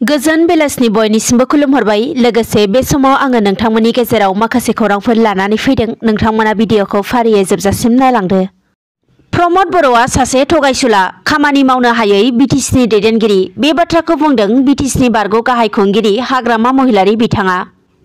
गोजोन बेलासिनि बयनिसिमबो खुलुमहरबाय। लोगोसे बे समाव आङो नोंथांमोननि गेजेराव माखासे खौरांफोर लानानै फैदों। नोंथांमोना भिडिअखौ फारियै जोबजासिम नायलांदो। प्रमद बर'आ सासे थगायसुला, खामानि मावनो हायै बिटिसिनि दैदेनगिरि। बे बाथ्राखौ बुंदों बिटिसिनि बारग' गाहाय खुंगिरि हाग्रामा महिलारि बिथाङा।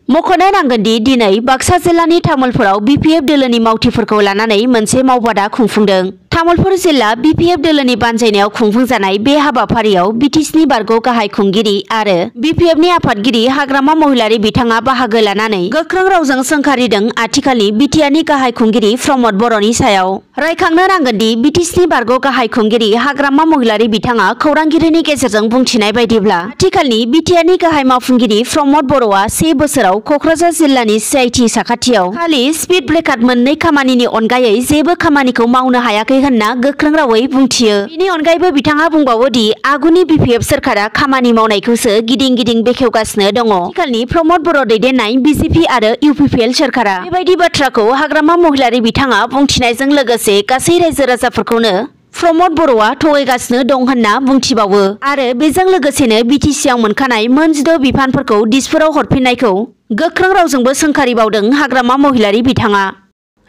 मख'नो नांगोनदि दिनै बाक्सा जिल्लानि तामुलपुराव बिपिएफ दोलोनि मावथिफोरखौ लानानै मोनसे मावबादा खुंफुंदों। तामुलपुर जिल्ला बिपिएफ दोलोनि बानजायनायाव खुंफुंजानाय बे हाबाफारियाव बिटिसिनि बारग' गाहाय खुंगिरि आरो बिपिएफनि आफादगिरि हाग्रामा महिलारि बिथाङा बाहागो लानानै गोख्रों रावजों सोंखारिदों आथिखालनि बिटिआरनि गाहाय खुंगिरि प्रमद बर'नि सायाव। रायखांनो नांगोनदि बिटिसिनि बारग' गाहाय खुंगिरि हाग्रामा महिलारि बिथाङा खौरांगिरिनि गेजेरजों बुंथिनाय बायदिब्ला आथिखालनि बिटिआरनि गाहाय मावफुंगिरि प्रमद बर'आ 1 बोसोराव क'क्राझार जिल्लानि सिआइटि साखाथियाव खालि स्पीड ब्रेकार मोननै खामानिनि अनगायै जेबो खामानिखौ मावनो हायाखै होनना गोख्रों रावै बुंथियो। बेनि अनगायैबो बिथाङा बुंबावो दि आगुनि बिपिएफ सोरखारा खामानि मावनायखौसो गिदिं गिदिं बेखेवगासिनो दङ आथिखालनि प्रमद बर' दैदेननाय बिजेपि आरो इउपिपिएल सोरखारा। बेबायदि बाथ्राखौ हाग्रामा महिलारि बिथाङा बुंथिनायजों लोगोसे गासै रायजो राजाफोरखौनो प्रमद बर'आ थगायगासिनो दं होनना बुंथिबावो आरो बेजों लोगोसेनो बिटिसिआव मोनखानाय मोन 16 बिफानफोरखौ दिसपुराव हरफिननायखौ गोख्रों रावजोंबो सोंखारिबावदों हाग्रामा महिलारि बिथाङा।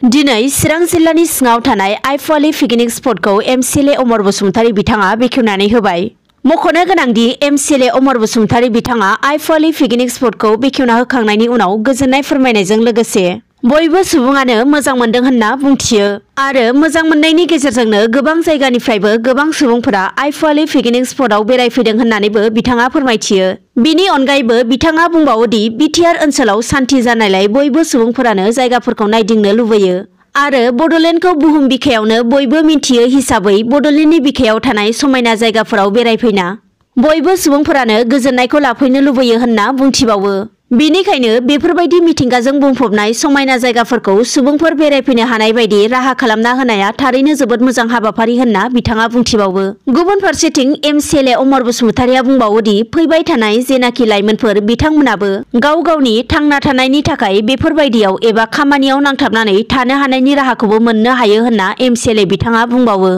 दिनै चिरां जिल्लानि सिङाव थानाय आइफवालि पिकनिक स्पटखौ एमसिएलए अमर बसुमतारी बिथाङा बेखेवनानै होबाय। मख'नो गोनांदि एमसिएलए अमर बसुमतारी बिथाङा आइफवालि पिकनिक स्पटखौ बेखेवना होखांनायनि उनाव गोजोननाय फोरमायनायजों लोगोसे बयबो सुबुङानो मोजां मोनदों होनना बुंथियो आरो मोजां मोननायनि गेजेरजोंनो गोबां जायगानिफ्रायबो गोबां सुबुंफोरा आइफवालि पिकनिक स्पटआव बेरायफैदों होननानैबो बिथाङा फोरमायथियो। बिनि अनगायैबो बिथाङा बुंबावोदि बिटिआर ओनसोलाव सान्थि जानायलाय बयबो सुबुंफोरानो जायगाफोरखौ नायदिंनो लुबैयो आरो बड'लेण्डखौ बुहुम बिखायावनो बयबो मिन्थियो हिसाबै बड'लेण्डनि बिखायाव थानाय समायना जायगाफोराव बेरायफैना बयबो सुबुंफोरानो गोजोननायखौ लाफैनो लुबैयो होनना बुंथिबावो। बेनिखायनो बेफोरबायदि मिथिंगाजों बुंफबनाय समायना जायगाफोरखौ सुबुंफोर बेरायफैनो हानाय बायदि राहा खालामना होनाया थारैनो जोबोद मोजां हाबाफारि होनना बिथाङा बुंथिबावो। गुबुन फारसेथिं एमसिएलए अमर बसुमतारीया बुंबावोदि फैबाय थानाय जेनाखि लाइमोनफोर बिथांमोनाबो गाव गावनि थांना थानायनि थाखाय बेफोरबायदियाव एबा खामानियाव नांथाबनानै थानो हानायनि राहाखौबो मोननो हायो होनना एमसिएलए बिथाङा बुंबावो।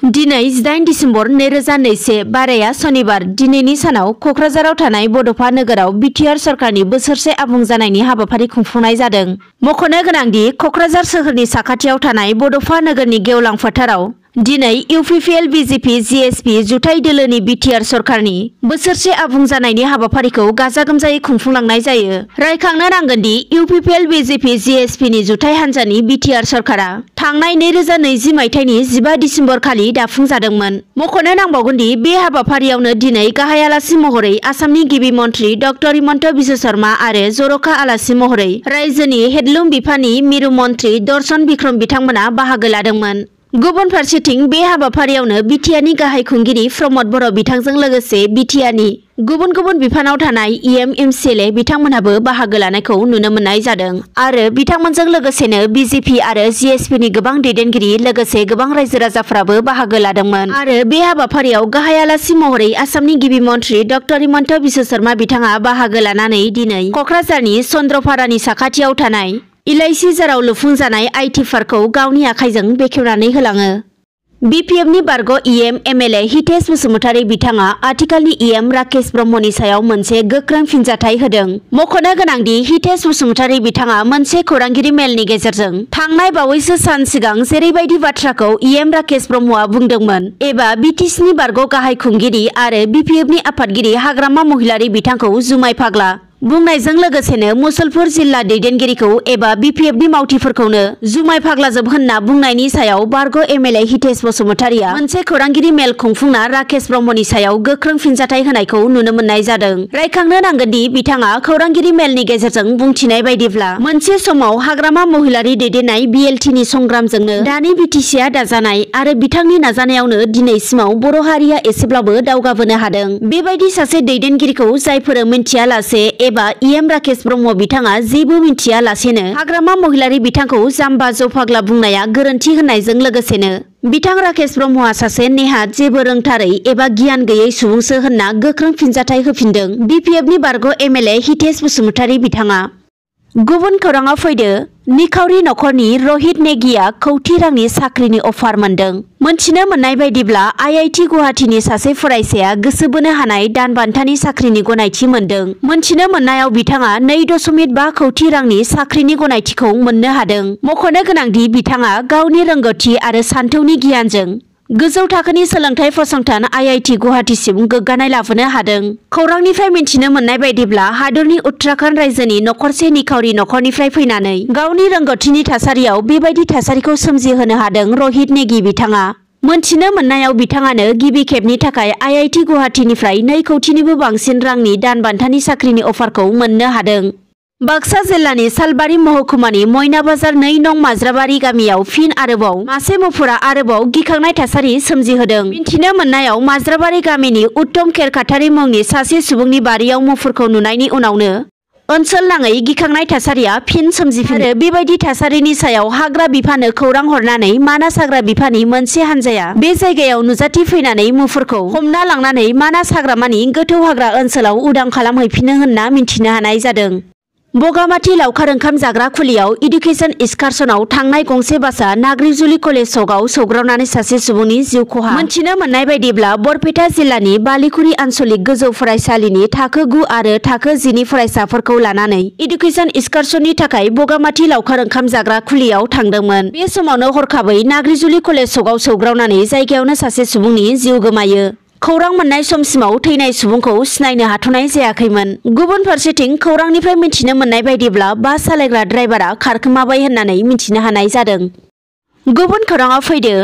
दिनै 18 दिसेम्बर 2021 बाराया सनिबार। दिनैनि सानाव क'क्राझाराव थानाय बड'फा नोगोराव बिटिआर सरकारनि बोसोरसे आबुं जानायनि हाबाफारि खुंफुंनाय जादों। मख'नो गोनांदि क'क्राझार सोहोरनि साखाथियाव थानाय बड'फा नोगोरनि गेवलां फोथाराव दिनै इउपिपिएल बिजेपि जिएसपि जुथाइ दोलोनि बिटिआर सरकारनि बोसोरसे आबुं जानायनि हाबाफारिखौ गाजा गोमजायै खुंफुंलांनाय जायो। रायखांनो नांगोनदि इउपिपिएल बिजेपि जिएसपिनि जुथाइ हान्जानि बिटिआर सरकारा थांनाय 2020 मायथाइनि 15 दिसेम्बर खालि दाफुंजादोंमोन। मख'नो नांबावगोनदि बे हाबाफारियावनो दिनै गाहाय आलासि महरै आसामनि गिबि मन्थ्रि डक्टर हिमन्त बिश्व शर्मा आरो जर'खा आलासि महरै रायजोनि हेडलुम बिफाननि मिरु मन्थ्रि दर्शन बिक्रम बिथांमोना बाहागो लादोंमोन। गुबुन फारसेथिं बे हाबाफारियावनो बिटिआरनि गाहाय खुंगिरि प्रमद बर' बिथांजों लोगोसे बिटिआरनि गुबुन गुबुन बिफानाव थानाय एमसिएलए बिथांमोनहाबो बाहागो लानायखौ नुनो मोननाय जादों आरो बिथांमोनजों लोगोसेनो बिजेपि आरो जिएसपिनि गोबां दैदेनगिरि लोगोसे गोबां रायजो राजाफोराबो बाहागो लादोंमोन आरो बे हाबाफारियाव गाहाय आलासि महरै आसामनि गिबि मन्थ्रि डक्टर हिमन्त बिश्व शर्मा बिथाङा बाहागो लानानै दिनै क'क्राझारनि चन्द्रपारानि साखाथियाव थानाय इलाइसि जाराव लुफुंजानाय आइटि पार्कखौ गावनि आखाइजों बेखेवनानै होलाङो। बिपिएफनि बारग' एमएलए हितेश बसुमतारी बिथाङा आथिखालनि राकेश ब्रह्मनि सायाव मोनसे गोख्रों फिनजाथाय होदों। मख'नो गोनांदि हितेश बसुमतारी बिथाङा मोनसे खौरांगिरि मेलनि गेजेरजों थांनाय बावैसो सान सिगां जेरैबायदि बाथ्राखौ राकेश ब्रह्मआ बुंदोंमोन एबा बिटिसिनि बारग' गाहाय खुंगिरि आरो बिपिएफनि आफादगिरि हाग्रामा महिलारि बिथांखौ जुमाय फाग्ला बुंनायजों लोगोसेनो मुसलपुर जिल्ला दैदेनगिरिखौ एबा बिपिएफनि मावथिफोरखौनो जुमाय फाग्लाजोब होनना बुंनायनि सायाव बारग' एमएलए हितेश बसुमतारीया मोनसे खौरांगिरि मेल खुंफुंना राकेश ब्रह्मनि सायाव गोख्रों फिनजाथाय होनायखौ नुनो मोननाय जादों। रायखांनो नांगोनदि बिथाङा खौरांगिरि मेलनि गेजेरजों बुंथिनाय बायदिब्ला मोनसे समाव हाग्रामा महिलारि दैदेननाय बिएलटिनि संग्रामजोंनो दानि बिटिसिआ दाजानाय आरो बिथांनि नाजानायावनो दिनैसिमाव बर' हारिया एसेब्लाबो दावगाबोनो हादों। बेबायदि सासे दैदेनगिरिखौ जायफोर मिन्थियालासे एबा राकेश ब्रह्म बिथाङा जेबो मिन्थिया लासेनो हाग्रामा महिलारि बिथांखौ जाम्बा जौफाग्ला बुंनाया गोरोन्थि होननायजों लोगोसेनो बिथां राकेश ब्रह्मआ सासे नेहाद जेबो रोंथारै एबा गियान गैयै सुबुंसो होनना गोख्रों फिनजाथाय होफिनदों बिपिएफनि बारग' एमएलए हितेश बसुमतारी बिथाङा। गुबुन खौराङाव फैदो निखावरि नखरनि रहित नेगिया कौटि रांनि साख्रिनि अफार मोनदों। मोनथिनो मोननाय बायदिब्ला IIT गुवाहाटीनि सासे फरायसाया गोसो बोनो हानाय दान बान्थानि साख्रिनि गनायथि मोनदों। मोनथिनो मोननायाव बिथाङा 2.5 कौटि रांनि साख्रिनि गनायथिखौ मोननो हादों। मख'नो गोनांदि बिथाङा गावनि रोंगौथि आरो सान्थौनि गियानजों गोजौ थाखोनि सोलोंथाइ फसंथान IIT गुवाहाटीसिम गोग्गानाय लाबोनो हादों। खौरांनिफ्राय मिन्थिनो मोननाय बायदिब्ला हादरनि उत्तराखन्ड रायजोनि नखरसे निखावरि नखरनिफ्राय फैनानै गावनि रोंगौथिनि थासारियाव बेबायदि थासारिखौ सोमजिहोनो हादों रहित नेगि बिथाङा। मोनथिनो मोननायाव बिथाङानो गिबि खेबनि थाखाय IIT गुवाहाटीनिफ्राय 2 कौटिनिबो बांसिन रांनि दान बान्थानि साख्रिनि अफारखौ मोननो हादों। बाक्सा जिल्लानि सालबारि महकुमानि मयना बाजार 2 नं माज्राबारि गामियाव फिन आरोबाव मासे मुफुरा आरोबाव गिखांनाय थासारि सोमजिहोदों। मिन्थिनो मोननायाव माज्राबारि गामिनि उत्तम खेरखातारि मुंनि सासे सुबुंनि बारियाव मुफुरखौ नुनायनि उनावनो ओनसोल नाङै गिखांनाय थासारिया फिन सोमजिफिनो। बेबायदि थासारिनि सायाव हाग्रा बिफाननो खौरां हरनानै मानास हाग्रा बिफाननि मोनसे हान्जाया बे जायगायाव नुजाथि फैनानै मुफुरखौ हमना लांनानै मानास हाग्रामानि गोथौ हाग्रा ओनसोलाव उदां खालामहैफिनो होनना मिन्थिनो हानाय जादों। बगामाथि लावखार ओंखाम जाग्रा खुलियाव इडुकेसन एक्सकारसनाव थांनाय गंसे बासआ नाग्रिजुलि कलेज चकआव सौग्रावनानै सासे सुबुंनि जिउ खहा। मोनथिनो मोननाय बायदिब्ला बरपेटा जिल्लानि बालिकुरि आन्सलिक गोजौ फरायसालिनि थाखो 9 आरो थाखो 10 नि फरायसाफोरखौ लानानै इडुकेसन एक्सकारसननि थाखाय बगामाथि लावखार ओंखाम जाग्रा खुलियाव थांदोंमोन। बे समावनो हरखाबै नाग्रिजुलि कलेज चकआव सौग्रावनानै जायगायावनो सासे सुबुंनि जिउ गोमायो। खौरां मोननाय समसिमाव थैनाय सुबुंखौ सिनायनो हाथ'नाय जायाखैमोन। गुबुन फारसेथिं खौरांनिफ्राय मिन्थिनो मोननाय बायदिब्ला बास सालायग्रा ड्राइभारा खारखोमाबाय होननानै मिन्थिनो हानाय जादों। गुबुन खौराङाव फैदो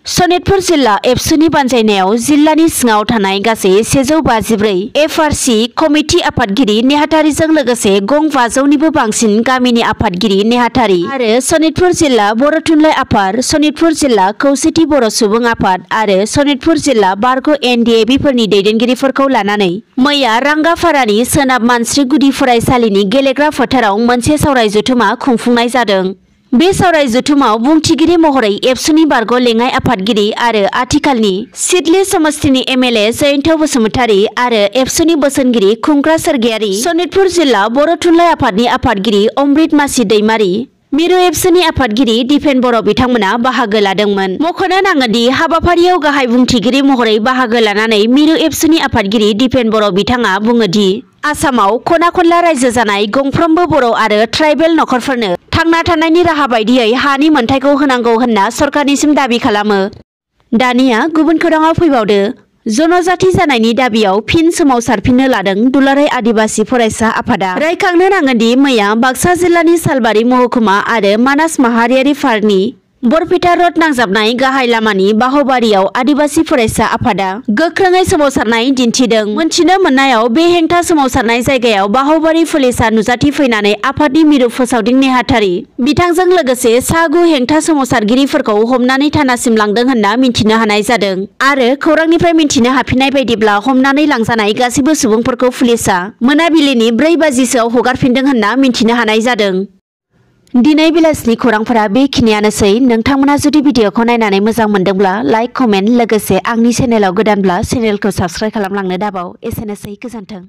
सनितपुर जिल्ला एबसुनि बानजायनायाव जिल्लानि सिङाव थानाय गासै 154 FRC कमिटि आफादगिरि नेहाथारिजों लोगोसे गं 500निबो बांसिन गामिनि आफादगिरि नेहाथारि आरो सनितपुर जिल्ला बर' थुनलाइ आफाद, सनितपुर जिल्ला खौसेथि बर' सुबुं आफाद आरो सनितपुर जिल्ला बारग' NDAB-फोरनि दैदेनगिरिफोरखौ लानानै मैया रांगाफारानि सोनाब मानस्रि गुदि फरायसालिनि गेलेग्रा फोथाराव मोनसे सावराय जथुमा खुंफुंनाय जादों। बे सावराय जथुमाव बुंथिगिरि महरै एबसुनि बारग' लेङाइ आफादगिरि आरो आथिखालनि सिडली समस्तिनि MLA जयन्त बसुमतारी आरो एबसुनि बोसोनगिरि खुंग्रा सोरगियारि, सनितपुर जिल्ला बर' थुनलाइ आफादनि आफादगिरि अमृत मासि दैमारि, मिरु एबसुनि आफादगिरि दिपेन बर' बिथांमोना बाहागो लादोंमोन। मख'नो नाङोदि हाबाफारियाव गाहाय बुंथिगिरि महरै बाहागो लानानै मिरु एबसुनि आफादगिरि दिपेन बर' बिथाङा बुङोदि आसामाव खना खनला रायजो जानाय गंफ्रोमबो बर' आरो ट्राइबेल नखरफोरनो थांना थानायनि राहा बायदियै हानि मोनथायखौ होनांगौ होनना सरकारनिसिम दाबि खालामो। दानिया गुबुन खौराङाव फैबावदो जनजाति जानायनि दाबियाव फिन सोमावसारफिननो लादों दुलाराय आदिबासि फरायसा आफादा। रायखांनो नांगोनदि मैया बाक्सा जिल्लानि सालबारि महकुमा आरो मानास माहारियारि पार्कनि बरपेटा रड नांजाबनाय गाहाय लामानि बाहुबारियाव आदिबासि फरायसा आफादा गोख्रोङै सोमावसारनाय दिन्थिदों। मोनथिनो मोननायाव बे हेंथा सोमावसारनाय जायगायाव बाहुबारि पुलिसआ नुजाथि फैनानै आफादनि मिरु फोसावदिं नेहाथारि बिथांजों लोगोसे सा 9 हेंथा सोमावसारगिरिफोरखौ हमनानै थानासिम लांदों होनना मिन्थिनो हानाय जादों आरो खौरांनिफ्राय मिन्थिनो हाफिननाय बायदिब्ला हमनानै लांजानाय गासैबो सुबुंफोरखौ पुलिसआ मोनाबिलिनि 4 बाजिसोआव हगारफिनदों होनना मिन्थिनो हानाय जादों। दिनै बेलासिनि खौरांफोरा बेखिनियानोसै। नोंथांमोना जुदि भिडिअखौ नायनानै मोजां मोनदोंब्ला लाइक, कमेन्ट लोगोसे आंनि चेनेलाव गोदानब्ला चेनेलखौ साबस्क्राइब खालामलांनो दाबाव। एसेनोसै, गोजोन्थों।